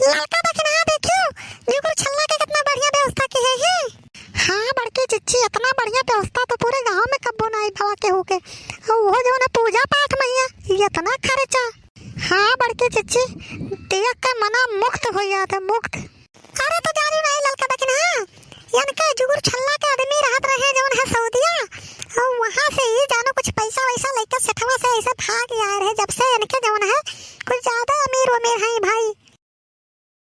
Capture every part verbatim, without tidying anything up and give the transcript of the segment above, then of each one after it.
ललका दखिनहा देखियो, जुगुर छल्ला के कितना बढ़िया व्यवस्था किहे ही। हाँ बड़की चिच्ची, इतना बढ़िया व्यवस्था तो पूरे गाँव में कब्बो नाई भवा केहू के। अउ उहो जौन है पूजा पाठ महिया, इतना खर्चा। हाँ बड़की चिच्ची, देख के मना मुक्त होइ जात है, मुक्त। अरे तो जानी नाई ललका दखिनहा, यनके जुगुर छल्ला के आदमी रहत रहे जौन है सऊदिया, अउ वहाँ से ही जानो कुछ पैसा वैसा लइके सेठवा से ऐसे भाग आए रहे। जब से यनके जौन है कुछ ज्यादा अमीर वमीर हैं भाई।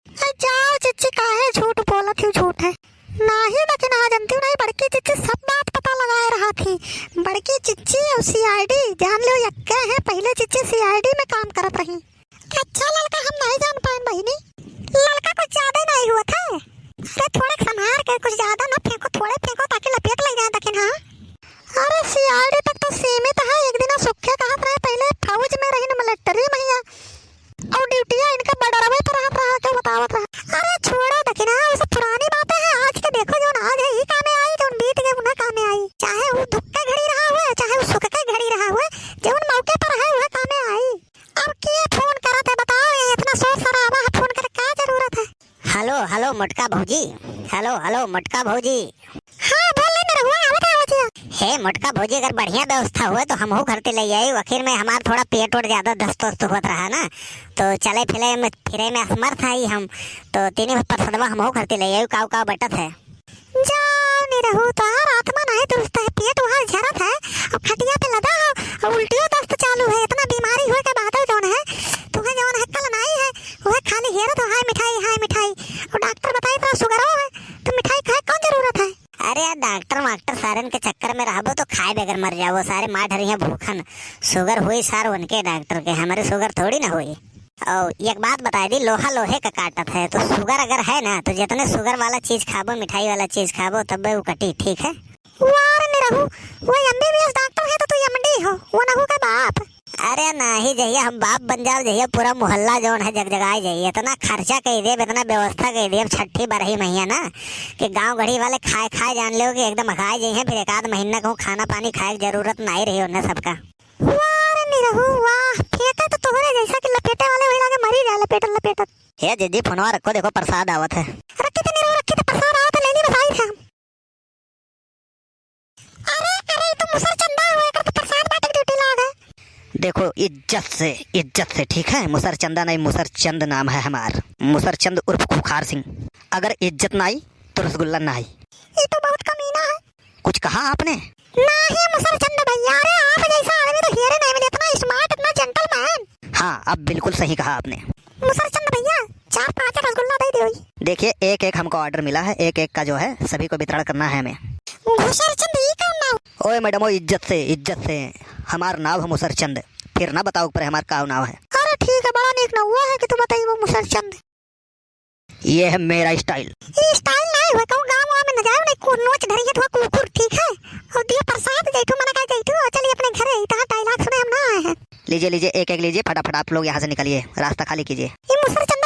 अरे जाओ चिच्ची, काहे झूठ बोलत ही, झूठ है। नाहीं दखिनहा, जनती हूँ नाहीं, बड़की चिच्ची सब बात पता लगाए रहत ही। बड़की चिच्ची अउ सीआईडी जान लो यक्के हैं, पहिले चिच्ची सीआईडी में काम करत रही। अच्छा ललका, हम नाहीं जान पाएन बहिनी। ललका कुछ ज्यादा नाहीं हुआ था। अरे थोड़े संभार के, कुछ ज्यादा ना फेंको, थोड़े फेंको ताकि लपेट लग जाए दखिनहा। अरे सीआईडी तक तो सीमित है। एक दिन सुखे कहत रहे पहिले फौज में रही न मिलिट्री महिया, अउ ड्यूटिया इनका बॉर्डरवे पर रहत रहा, के बतावत रहा। अरे छोड़ो दखिनहा, वो सब पुरानी बातें हैं। आज के देखो, जौन आज है, ई कामे आई, जौन बीत गए, उन्हें कामे आई। चाहे वो दुख के घड़ी रहा हुए, चाहे वो सुख के घड़ी रहा हुए, जौन मौके पर है, वह कामे आई। अब के फोन करत है, बताओ, ये इतना शोर शराबा है, फोन करे का जरूरत है? हेलो, हेलो मोटका भौजी, हेलो, हेलो मोटका भौजी। हाँ, बोल ले निरहुआ, आवत है, आवत है। हे मोटका भौजी, अगर बढ़िया व्यवस्था हुए तो हमहू घर ते ले आई। आखिर में हमार थोड़ा पेट ओट ज्यादा दस्त वस्त होत रहा ना, तो चले फिरे में, फिरे में असमर्थ आई हम, तो तीनी प्रसादवा हमहू घर ते ले आई। काव काव बटत है। जाओ निरहू, तोहार आत्मा नाहीं दुरुस्त है, पेट वहाँ झरत है, अब खटिया पे लदा हो, अब उल्टियो दस्त चालू है। इतना बीमारी होए के बादो जौन है, तुम्हें जौन है कल नाई है, वह खाली हेरत हो, "हाय मिठाई, हाय मिठाई।" और डॉक्टर बताई तो सुगरो है, तो मिठाई खाए कौन जरूरत है? अरे यार, डॉक्टर मास्टर सारन के चक्कर में रहबो तो खाए बगैर मर जाबो, सारे मार डरिहैं भूखन। सुगर हुई सार उनके डॉक्टर के, हमरे सुगर थोड़ी ना हुई। और एक बात बताई दी, लोहा लोहे का काटत है, तो सुगर अगर है ना, तो जितने सुगर वाला चीज खाबो, मिठाई वाला चीज खाबो, तब वो कटी, ठीक है? वाह रे निरहू, वो एमबीबीएस डॉक्टर है तो तू एमडी हो, वो नहू का बाप। अरे नाहीं, जहिया हम बाप बन जाब, जहिया पूरा मोहल्ला जौन है जगजगाए जाई। इतना खर्चा कइ देब, इतना व्यवस्था कइ देब छठी बरही महिया ना, कि गाँव गढ़ी वाले खाए खाए जान लेव कि एकदम हकाए जइहैं। फिर एक आध महीना कहूँ खाना पानी खाए के जरूरत नाहीं रही उन्हें सबका। वाह रे निरहू वाह, फेंका तो तोहरे जैसा कि लपेटे वाले वही लागे मरी जाए लपेटत लपेटत। हे जीजी, फोनवा रखो, देखो प्रसाद आवत है। रखी थे निरहू, रखी थे, प्रसाद आवत है, लेनी बस आई थे हम। अरे, अरे, ई तो मुसर चंदा हुए, एकर तो प्रसाद बांटे के ड्यूटी लाग है। देखो, इज्जत से, इज्जत से, ठीक है? मुसर चंदा नहीं, मुसर चंद नाम है हमार। मुसर चंद उर्फ खूंखार सिंह। अगर इज्जत ना आई, तो रसगुल्ला ना आई। ई तो बहुत कमीना है। कुछ कहा आपने? नाहीं मुसर चंद भैया, अरे आप जैसा आदमी तो हेरे नहीं मिले, इतना smart, इतना gentleman। हाँ, अब बिल्कुल सही कहा आपने। मुसर चंद भैया, चार पाँच रसगुल्ला दे दो। देखिए, एक एक हमको order मिला है, एक एक का जो है सभी को वितरण करना है हमें। मुसर चंद, ई कौन नाव? ओए मैडम, ओ इज्जत से, इज्जत से, हमार नाव है मुसर चंद। फिर ना बताओ पर हमार का नाव है। अरे ठीक है, बड़ा नीक नौवा है कि तू बताई वो मुसर चंद। ये है मेरा style। ई style नाहीं हुए, कहूँ गाँव वाँव में न जाए, नहीं को नोच धरी है तो कुकुर, ठीक है? और दियो प्रसाद, जैठू मना का जैठू, और चलिए अपने घरे, इतना dialogue सुने हम ना आए हैं। लीजिए, लीजिए, एक एक लीजिए, फटाफट आप लोग यहाँ से निकलिए, रास्ता खाली कीजिए। ई मुसर चंद